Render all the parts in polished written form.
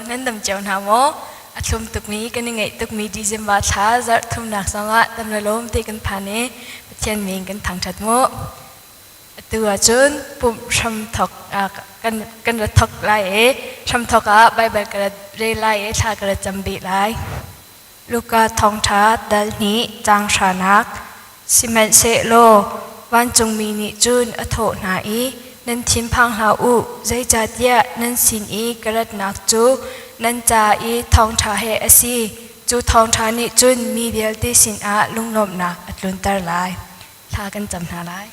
Nan dam cio hna maw? A thlum tukmi kan i ngaih tukmi December thla zarh thumnak zongah dam le lawm te kan phan i Pathian min kan thangṭhat mu. Atu ahcun pumh hramthok kan ra thok lai i hramthok ah Baibal ka ra rel lai i thla ka ra cam bih lai. Luka thawngṭha dal hnih caang hranak Sihmanhsehlaw vancungmi nih cun a thawh hna i, Nan thinphang hlah u, zeicahtiah nan sin i ka ratnak cu nan ca i thawngṭha he a si. Cu thawngṭha nih cun mi vialte sinah lunglawmhnak a tlunter lai. Thla kan cam hna lai.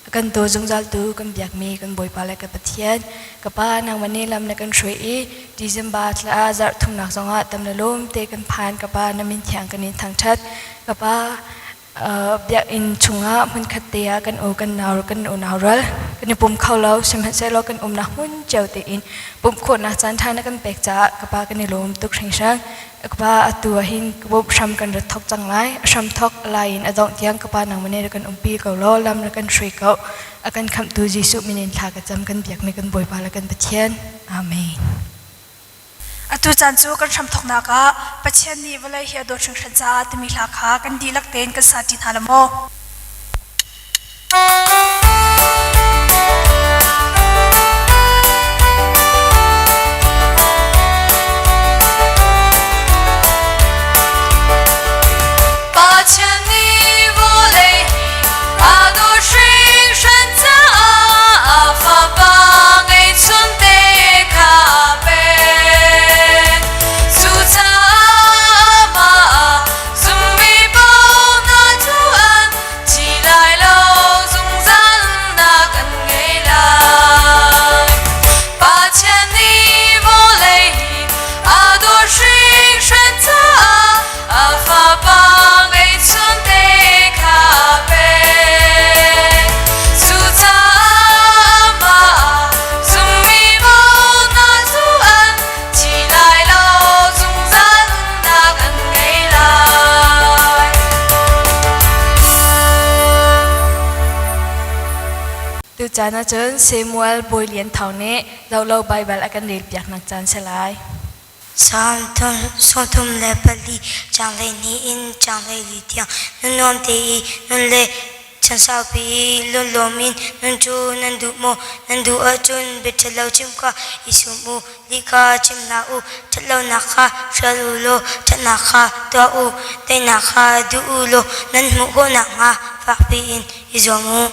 A kan daw zungzaltu kan biakmi kan Bawipa le kan Pathian, ka Pa nangmah nih lam na kan hruai i December thla zarh thumnak zongah tam le lawm te kan phan. Ka Pa na min thiang kan in thangṭhat. Ka Pa biakinn chungah hmunkhat te ah kan u kan nau kan unau rual kan i pum kho lo, sihmanhsehlaw kan umnak hmun cio tein pumh khawhnak caan ṭha na kan pek caah ka Pa kan i lawm tuk hringhran. Ka pa, atu ah hin ka bawmh hram kan rat thok cang lai. A hram thok a lai in a dongh tiang ka pa nangmah nih rak kan umpi ko law lam rak kan hrui ko. A kan khamhtu Jesuh min in thla ka cam, kan biakmi kan Bawipa le kan Pathian. Amen. Atu caan cu kan hramthawknak ah Pathian nih vawlei hi a dawt hringhran caah timi hla kha kan dihlak tein kan sa ṭi hna la maw? Pathian nih vawlei hi a dawt hringhran caah a Fapa ngeihchunte kha a pek. Cucaah amah ah zummi paoh hna cu an Thi lai lo zungzal nak an ngei lai. Pathian nih vawlei hi a dawt hringhran caah a Fapa ngeihchunte kha a pek. Cucaah amah ah zummi paoh hna cu an thi lai lo zungzal nunnak an ngei lai. Tucaan ahcun Samuel Bawi Lian Thawng nih Zohlo Baibal a kan relpiaknak caan si lai. Salm 34 caang 12 in caang 14 tiang nun nuam te i nun le chan saupi i lunglawm in nun cu nan duh maw? Nan duh ahcun bia ṭhalo chim kha i sum u, lih kha chim hlah u, ṭhatlonak kha hrial u law ṭhatnak kha tuah u, teinak kha duh u law nan hmuh khawh nakhnga fakpi in i zuam u.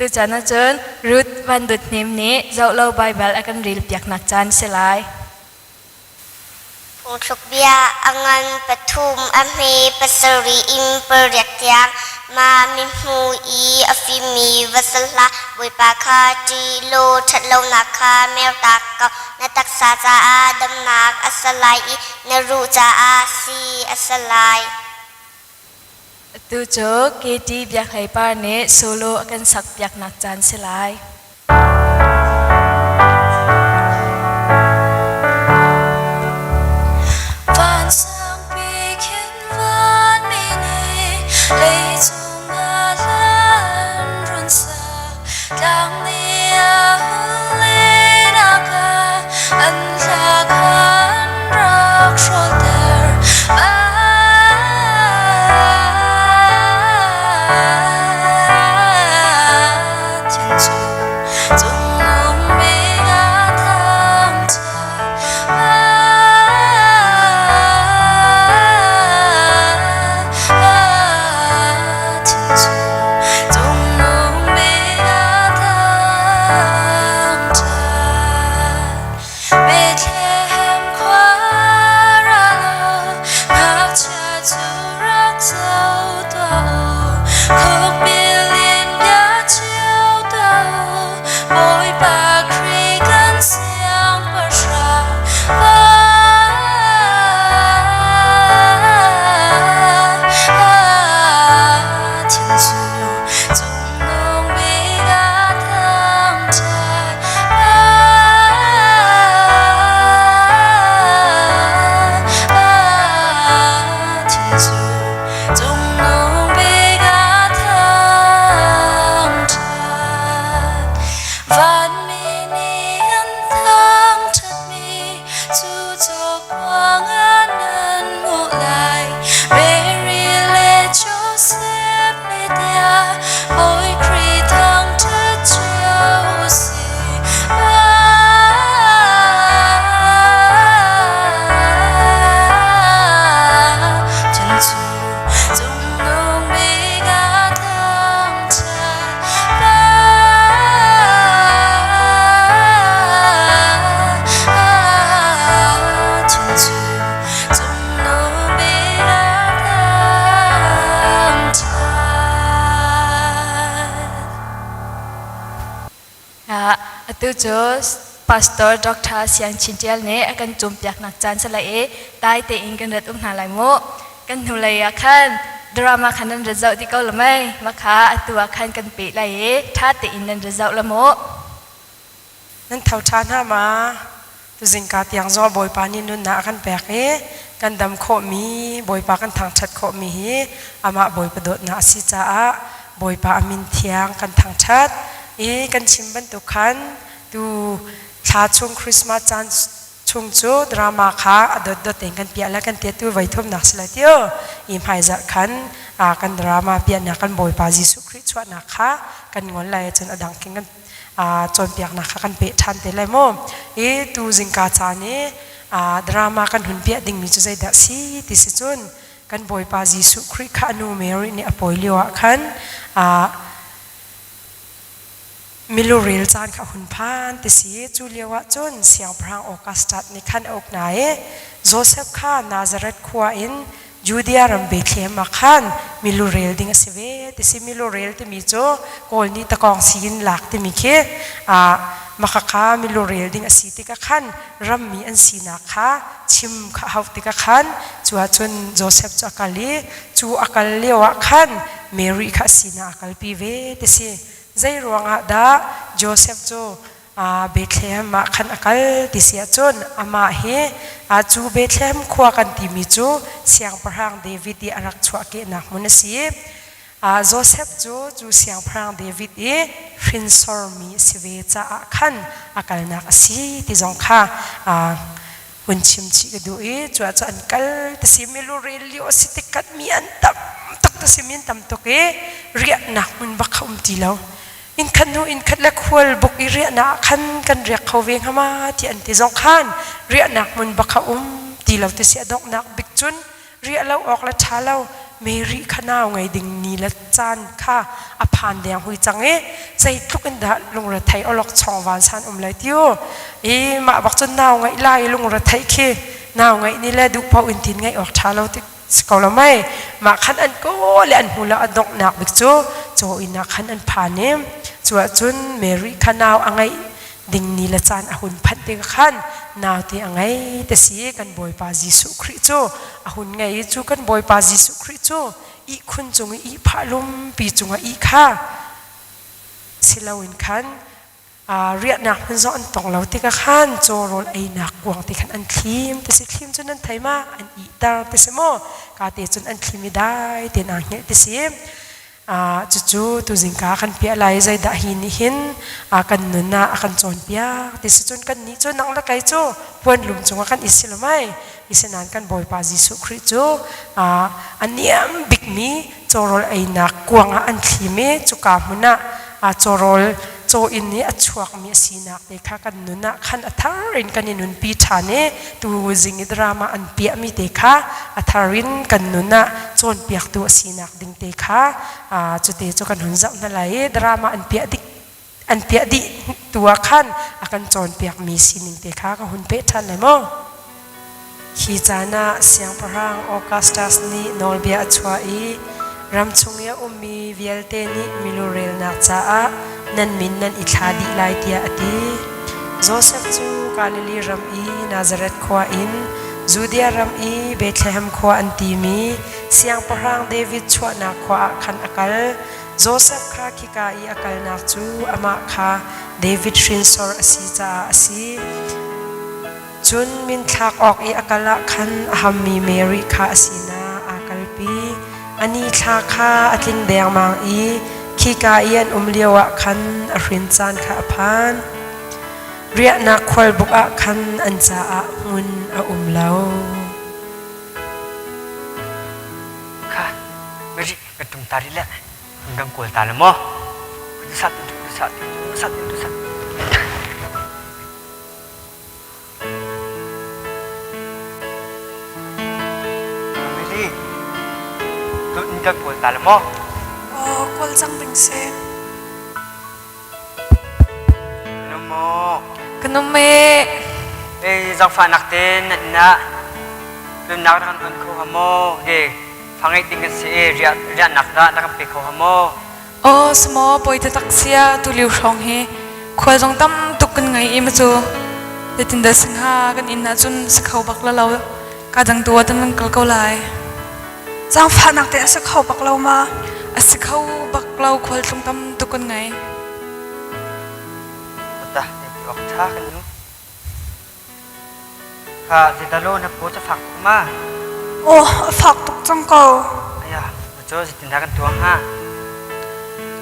Atu caan ahcun Ruth Van Dawt Hnem nih Zohlo Baibal a kan rel piaknak caan si lai. Phungthluk bia a ngan pathum a hme pasarih in pariat tiang mah mihmu i a fimmi va si hlah. Bawipa kha ṭih law ṭhatlonak kha mertak ko. Na taksa caah damnak a si lai i na ruh caah sii a si lai. Atu cu Katie Biak Hlei Par nih solo a kan sak piaknak caan si lai. Vansangpi khin vanmi nih leicung ah hlan run sak tlang nih a hun lehnak ah an hla kha an rak hrawlter. Pathian cu cungnung bik a thangṭhat. Pathian cu cungnung bik a thangṭhat. Bethlehem khua ra law ngakchia cu rak zoh tuah u. Khukbil in bia cio tuah u. Bawipa Khrih kan siangpahrang. Pathian cu cungnung bik a thangṭhat. Pathian cu cungnung bik a thangṭhat. Vanmi nih an thangṭhatmi cu cawkuang ah nan hmuh lai. Mary le Joseph nih tiah Bawi Khrih thangṭhat cio u sih. Pathian cu cungnung bik a thangṭhat. Pathian cu cungnung bik a thangṭhat. Atu cu Pastor Dr. Siang Chin Tial nih a kan cawnpiaknak caan si lai i dai tein kan rat um hna lai mu. Kan hnulei ah khan drama khan nan rat zoh ti ko la mei? Makha atu ah khan kan peh lai i ṭha tein nan rat zoh la mu. Nan tho ṭha hna ma? Tuzingka tiang zong Bawipa nih nunnak a kan pek i kan dam khawhmi, Bawipa kan thangṭhat khawhmi hi amah Bawipa dawtnak a si caah Bawipa a min thiang kan thangṭhat i kan chim bantuk khan tu thla chung Christmas caan chung cu drama kha a dotdot tein kan piah le kan tiat tu voi thumnak si lai tio i hmaizarh khan kan drama piahnak kan Bawipa Jesuh Khrih chuahnak kha kan ngol lai cun a dang king kan cawnpiaknak kha kan peh ṭhan te lai mu. I tu zingka caan i drama kan hun piah dingmi cu zeidah si ti si cun kan Bawipa Jesuh Khrih kha a nu Mary nih a pawi lio ah khan milurel caan kha a hun phan ti si. Cu lio ah cun siangpahrang Augustus nih khan a uk hna i Joseph kha Nazareth khua in Judea ram Bethlehem ah khan milurel ding a si ve ti si. Milurel timi cu Kawl nih takawng si in lak timi khi makhakha milurel ding a si tikah khan rammi an sinak kha chim kha hauh tikah khan cu ahcun Joseph cu a kal i cu a kal lio ah khan Mary kha a sinah a kalpi ve ti si. Zei ruangah dah Joseph cu Bethlehem ah khan a kal ti si ahcun amah hi cu Bethlehem khua kan timi cu Siangpahrang David i a rak chuahkehnak hmun a si. Joseph cu cu Siangpahrang David i hrinsormi a si ve caah khan a kalnak a si ti zong kha hun chim chih ka duh i cu ah cun an kal ti si milurel lio a si tik khan mi an tam tuk ti si mi an tam tuk i riahnak hmun bak kha um ti lo. Innkhat hnu innkhat le khualbuk i riahnak ah khan kan riak kho ve hnga ma ti an ti zong khan riahnak hmun bak kha um ti lo ti si a donghnak bik cun riah lo awk le ṭha lo Mary kha nau ngei ding ni le caan kha a phan. phan deng hui cang i zeitluk in dah lungrethei awlok chong van san um lai tiu i mah bak cun nau ngaih lai i lungrethei khi nau ngaih ni le duh paoh in tin ngaih awk ṭha lo tik si ko lo mei mah khan an kawl le an hmu lo a donghnak bik cu caw inn ah khan an phan i cu ahcun Mary kha nau a ngeih ding ni le caan a hun phanh tikah khan naute a ngei te si kan Bawipa Jesuh Khrih cu a hun ngei i cu kan Bawipa Jesuh Khrih cu ihkhun cung i ihphah lumpi cungah ih kha si loin khan riahnak hmun zong an tong lo tikah khan caw rawl einak kuang ti khan an thlim ti si thlim cu nan thei ma an ihter ti si maw ka te cun an thlim i dai tein aa hngilh ti si cucu tuzingka kan piah lai zeidah hi nih hin kan nun ah a kan cawnpiak ti si cun kan nih cu nang le kei cu puan lum cungah kan i si lo mai Isinain kan Bawipa Jesuh Khrih cu a niam bikmi cawrawl einak kuang ah an thlim i cuka hmun ah cawrawl caw inn i a chuakmi a sinak te kha kan nun ah khan a thar in kan i nunpi ṭhan i tu zing i drama an piahmi te kha a thar in kan nun ah cawnpiaktu a sinak ding te kha cute cu kan hun zoh hna lai i drama an piah dik an piah dih tu ah khan a kan cawnpiakmi sining te kha ka hun peh ṭhan lai maw? Hi caan ah siangpahrang Augustus nih nawlbia a chuah i ram chung i a ummi vialte nih milurelnak caah nan min nan i thla dih lai tiah a ti. Josef cu Galilee ram i Nazareth khua in Judea ram i Bethlehem khua an timi siangpahrang David chuahnak khua ah khan a kal. Josef kha khika i a kalnak cu amah kha David hrinsor a si caah a si. Cun minthlak awk i a kal ah khan a hammi Mary kha a sinah aa kalpi. A ni thla kha a tling dengmang i khika i an um lioah khan a hrin caan kha a phan. Riahnak khualbuk ah khan an caah hmun a um lo. Kha, Mary, ka tum ta rih le kan kawl ta le maw sat sat sat sat Mary tu in kan kawl ta le maw Oh, kawl cang ding si. Kanum Kanum e. Ei zangfahnak te na inn ah tlunnak na kan on kho ha maw? Ge fangeih ding kan si i riahnak dah na kan pe kho ha maw? Aw samaw poi taktak sia tu liu hrawng hi khual zong tam tuk kan ngei i ma cu zeitin dah singha kan inn ah cun si kho bak la lo ka dang tu ah tan kal ko lai. Zaangfahnak te a si kho bak lo ma? A si kho bak lo khual tlung tam tuk kan ngei. Ta ti awk tha kan nu. Kha zitalo na phaw ca fak tuk ma? Oh, a fak tuk cang ko. Aya, maco zitin dah kan tuang ha?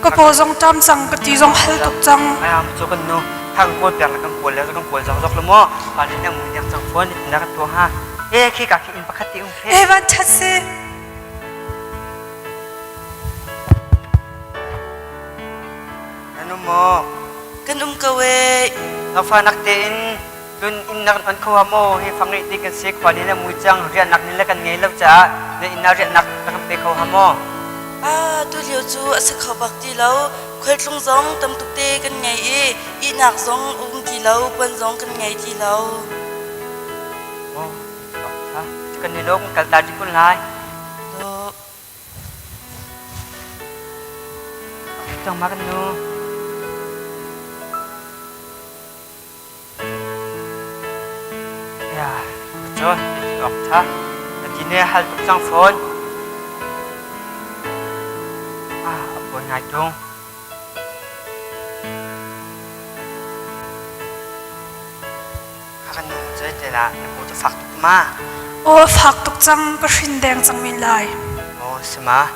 Ka paw zong ṭam cang, ka ti zong hal tuk cang. Aya, maco kan nu. Tha kan kawl piak le kan kawl le kan kawl zok zok lo maw? Pa le na mui nek cang fawn, zitin dah kan tuang ha? E khi ka khi inn pakhat ti um E van ṭhat si. Nan um maw? Kan um ko ee. Ngafanak tein tun inn na kan on kho ha maw? Hi fang ngeih ti kan si khua ni le mui cang riahnak ni le kan ngei lo caah na inn ah riahnak na kan pe kho ha maw? Ah, tu lio cu a si kho bak ti lo. Khualtlung zong tam tuk te kan ngei i ihnak zong um ti lo, puan zong kan ngei ti lo. Oh. Kan ni lawm kal ta ti kun lai. Cang ma kan nu. Ya, cho ti ok tha. Na ti ne hal tuk cang phone. Ah, a poi ngai tung. Ka nu zeitinah na pu cu fak tuk ma? Aw fak tuk cang ka hrin deng cang men lai. Aw sima.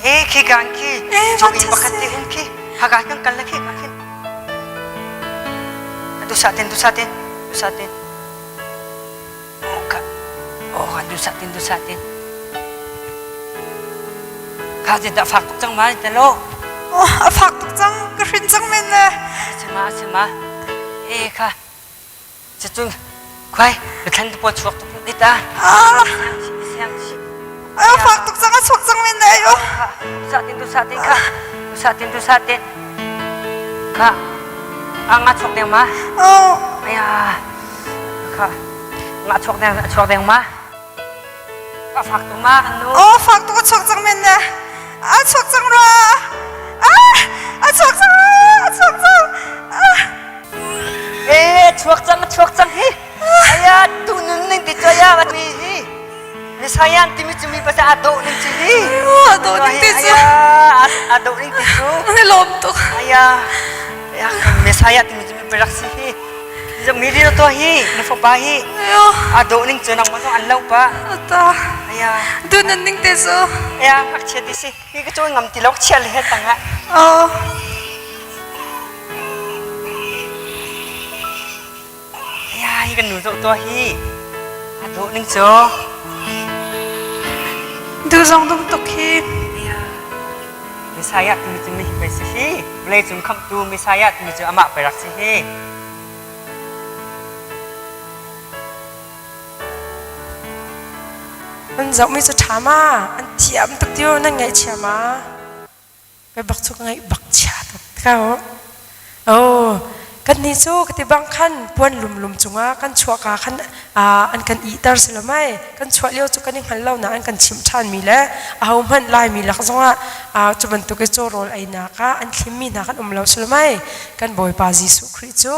E khi kan khi. Chok in pakhat te um khi. Haka kan kal la khi ka khin. Tu sa tin tu sa tin tu sa tin. Oh ka. Oh kan tu sa tin tu sa tin. Kha tin ta fak tuk cang ma te lo. Oh a fak tuk cang ka hrin cang men le. Sima sima. E kha. Cun khuai biathlan te pawl chuak tuk dit ah. Ah! A fak tuk cang a chuak cang men le ayo. Sa tin tu sa tin kha. Tusa tin tusa tin. Kha. A nga chuak deng ma? Oh. Aya. Kha. Nga chuak deng chuak deng ma? A fak tuk ma kan nu? Oh, fak tuk a chuak cang men ne. A chuak cang rua. Ah, a chuak cang. A chuak cang. Ah. Eh, chuak cang, chuak cang hi. Aya, tu nun ning ti choya ma mi hi. Misayan timi cu mi pasa a dawh ning cu hi. A dawh ning ti cu. Aya, a dawh ning ti cu. An i lawm tuk. Aya, aya, Messiah timi cu mi rak si hi. Mi ri to hi, na fapa hi. A dawh ning cu nang ma an lo pa. Ata. Aya. Du nan ning te cu. Aya, ngakchia ti si. Hi ka cu ngam ti lo chia le he tang ah. Oh. Aya, hi kan nu zoh tuah hi. A dawh ning cu. Du zong dum tuk hi. Messiah timi cu mi pei si hi. Vawlei cung khamhtu Messiah timi cu amah pei rak si hi. Nan zohmi cu ṭha ma? An thiam tuk tiu nan ngaihchia ma? Kai bak cu ka ngaih bak chia tuk ko. Oh, kan ni cu ka ti bang khan puan lumlum cungah kan chuahka khan an kan ihter si lo mai. Kan chuah lio cu kan i hngal lo na an kan chimh ṭhan mi le aho hmanh Laimi lak zongah cu bantuk i caw rawl einak ah an thlimmi hna kan um lo si lo mai. Kan Bawipa Jesuh Khrih cu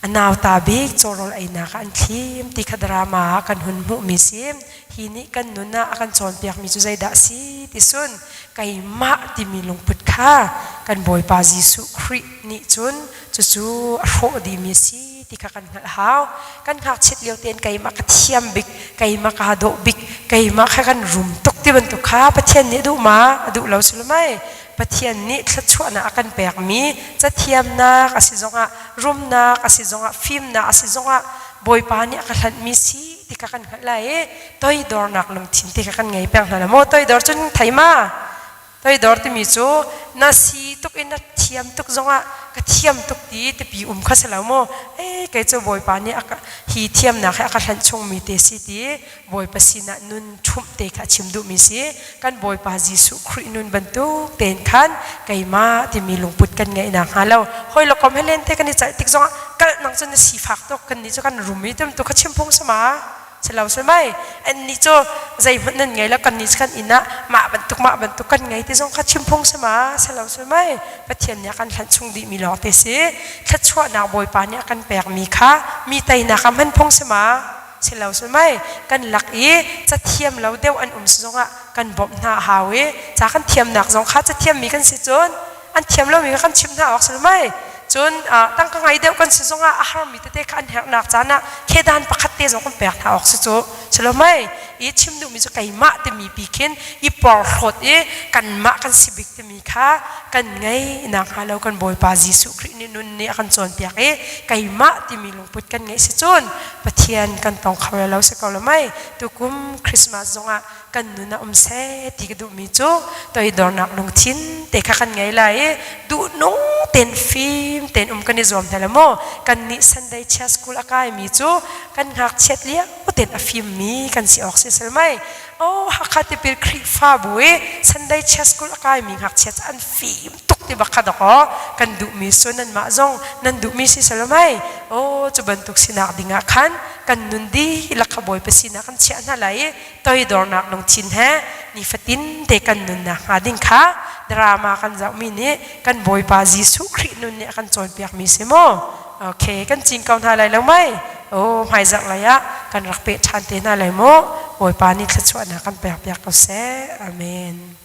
a nauta bik cawrawl einak ah an thlim ti kha drama ah kan hun hmuhmi si. Hi nih kan nun ah a kan cawnpiakmi cu zeidah a si ti sun keimah timi lungput kha kan Bawipa Jesuh Khrih nih cun cucu a hrawh dihmi a si ti kha kan hngalh hau. Kan ngakchiat lio tein keimah ka thiam bik, keimah kaa dawh bik, keimah kha kan rum tuk ti bantuk kha Pathian nih a duh ma? A duh lo si lo mei? Pathian nih thluachuahnak a kan pekmi cathiamnak a si zongah rumnak a si zongah fimnak a si zongah Bawipa nih a ka hlanhmi si ti kha kan hngalh lai i toidornak lungthin ti kha kan ngei peng hna la maw? Toidor cun thei ma? Toidor timi cu na si tuk in na thiam tuk zongah ka thiam tuk ti tipi um kha si lo maw? Ei kei cu Bawipa nih hi thiamnak hi a ka hlanh chungmi te si ti Bawipa sinah nun ṭhumh te kha a chim duhmi si. Kan Bawipa Jesuh Khrih nun bantuk tein khan keimah timi lungput kan ngeih nakhnga lo. Hawi le kom he lente kan i celh tik zongah kalh nang cu na sifak tuk kan nih cu kan rum i tum tu kha chim phung sama si lo si mai. An nih cu zeihmanh nan ngei lo kan nih cu kan inn ah mah bantuk mah bantuk kan ngei ti zong kha chim phung sama si lo si mai. Pathian nih a kan hlanh chung dihmi lawng te si. Thluachuahnak Bawipa nih a kan pekmi kha mi teinak ah hman phung sama si lo si mei kan lak i cathiam lo deuh an um si zongah kan bawmh hna a hau i ca kan thiamnak zong kha cathiammi kan si cun an thiam lomi kha kan chimh hna awk si lo mei cun tangka ngai deuh kan si zongah a harmi tete kha an herhnak caan ah khedan pakhat te zong kan pek hna awk si cu si lo mei i chim duhmi cu keimah timi pi khin i porhlawt i kanmah kan si bik timi kha kan ngei nakhnga lo kan Bawipa Jesuh Khrih nih nun nih a kan cawnpiak i keimah timi lungput kan ngeih si cun Pathian kan tong kho lo si ko lo mei tukum Christmas zongah kan nun a um seh ti ka duhmi cu toidornak lungthin te kha kan ngei lai i duhnung ten fim ten um kan i zuam hna la maw kan nih Sunday Church School a kaimi cu kan ngakchiat lio ten a fimmi kan si awk si sel mei Oh, Hakha tipil Khrihfabu i Sunday Church School a kaimi ngakchia cu an fim tuk ti bak kha dawkaw kan duhmi cu nanmah zong nan duhmi si salomai oh cu bantuk sinak dingah khan kan nun dihlak kha Bawipa sinah kan chiah hna lai i toidornak lungthin he nifatin te kan nunnak hnga ding kha drama kan zohmi nih kan Bawipa Jesuh Khrih nun nih a kan cawnpiakmi si maw okay kan cing ko hna lai lo mai oh hmaizarh lai ah kan rak peh ṭhan te hna lai mu Bawipa nih thluachuahnak kan pek piak ko seh amen.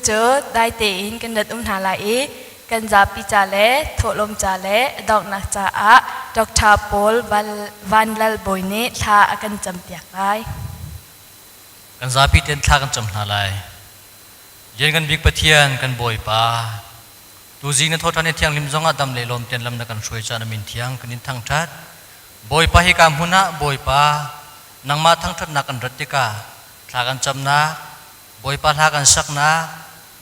cu dai tein kan rat um hna lai i kan zapi ca le thawhlawm ca le a donghnak caah Dr. Paul Van Lal Bawi nih thla a kan campiak lai. Kan zapi ten thla kan cam hna lai. Lian bik Pathian kan Bawipa, tuzing na thawṭhan i thianghlim zongah dam le lawm ten lam na kan hruai caan amin thiang kan in thangṭhat. Bawipa hi ka hmun ah Bawipa nangmah thangṭhatnak kan rat tikah thla kan camnak, Bawipa hla kan saknak,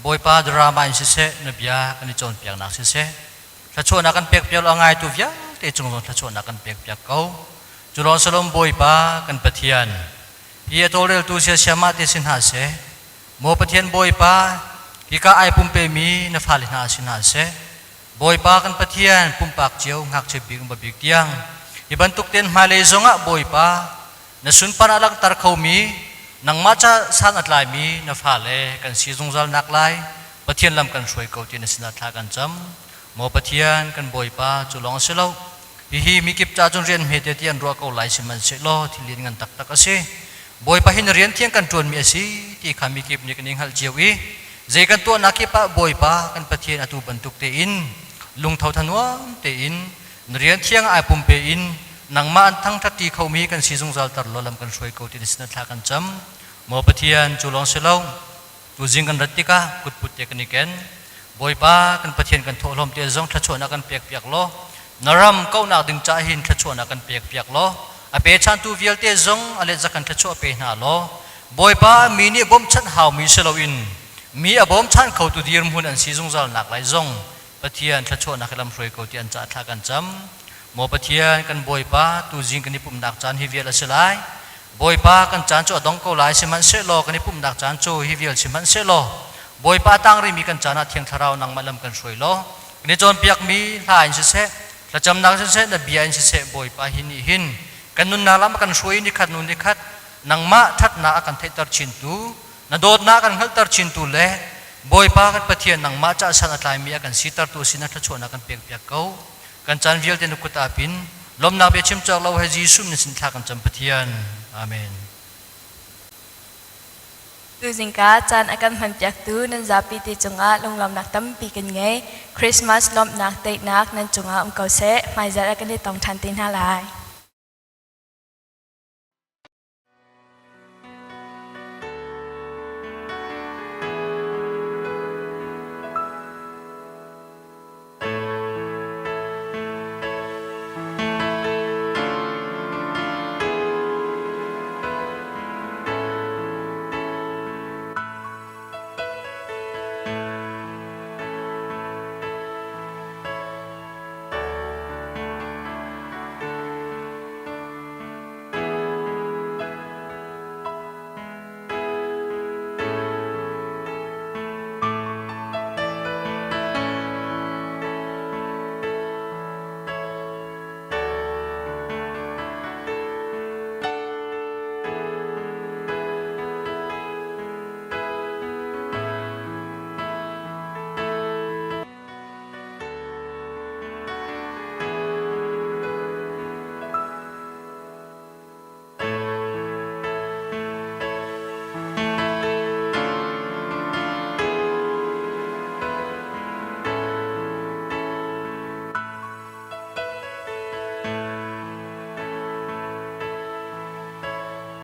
Bawipa drama in siseh na bia kan i cawnpiaknak siseh thluachuahnak kan pek piak lo a ngaitu vialte cung zong thluachuahnak kan pek piak ko. Cu lawng salom Bawipa kan Pathian hi a tawlreltu siasiamah te si hna seh Maw Pathian Bawipa, hika ai pumpemi na fale hna si hna seh. Bawipa kan Pathian pumpak cio ngakchia bik ba bik tiang hi bantuk ten hmailei zongah Bawipa na sunpar a langhter khomi nangmah ca san a tlaimi na fale kan si zungzal nak lai Pathian lam kan hruai ko ti na sinah thla kan cam. Maw Pathian kan Bawipa cu lawng si lo hihi mikip ca cun rian hmete ti an ruah ko lai sihmanhsehlaw thil lian ngan taktak a si. Bawipa hin rian thiang kan ṭuanmi a si ti kha mikip nih kan i hngalh cio i zei kan tuahnak kip ah Bawipa kan Pathian atu bantuk tein lungtho thanuam tein na rian thiang ai pumpe in nangmah an thangṭhat ti khomi kan si zungzal tar law lam kan hruai ko ti na sinah thla kan cam. Maw Pathian cu lawng si lo Tuzing kan rat tikah kutput te kan i ken. Bawipa kan Pathian kan thawhlawm te zong thluachuahnak kan pek piak law na ram kauhnak ding ca hin thluachuahnak kan pek piak law a pechantu vialte zong a let zak kan thluachuah pe hna law Bawipa mi nih bawmchanh haumi si loin mi a bawmchan khotu dirhmun an si zungzal nak lai zong Pathian thluachuahnak hi lam hruai ko ti an ca thla kan cam. Maw Pathian kan Bawipa tuzing kan i pumhnak caan hi vial a si lai. Bawipa kan caan cu a dong ko lai sihmanhsehlaw kan i pumhnak caan cu hi vial sihmanhsehlaw Bawipa tang rihmi kan caan ah Thiang Thlarau nangmah lam kan hruai law kan i cawnpiakmi hla in siseh thlacamnak siseh na bia in siseh Bawipa hi nih hin kan nunnak lam a kan hruai ni khat nu ni khat nangmah ṭhatnak a kan theihter chintu na dawtnak kan hngalhter chintu le Bawipa kan Pathian nangmah ca san a tlaimi a kan sitertu sin a thluachuahnak kan pekpiak ko kan caan vialte na kut ah pin lawmnak bia chim cawk lo he Jesuh min sin thla kan cam Pathian amen. Tuzingka caan a kan hmanpiaktu nan zapi te cungah lunglawmnak tampi kan ngei. Christmas lawmhnak daihnak nan cungah um ko seh. Hmaizarh ah kan i tong ṭhan te hna lai.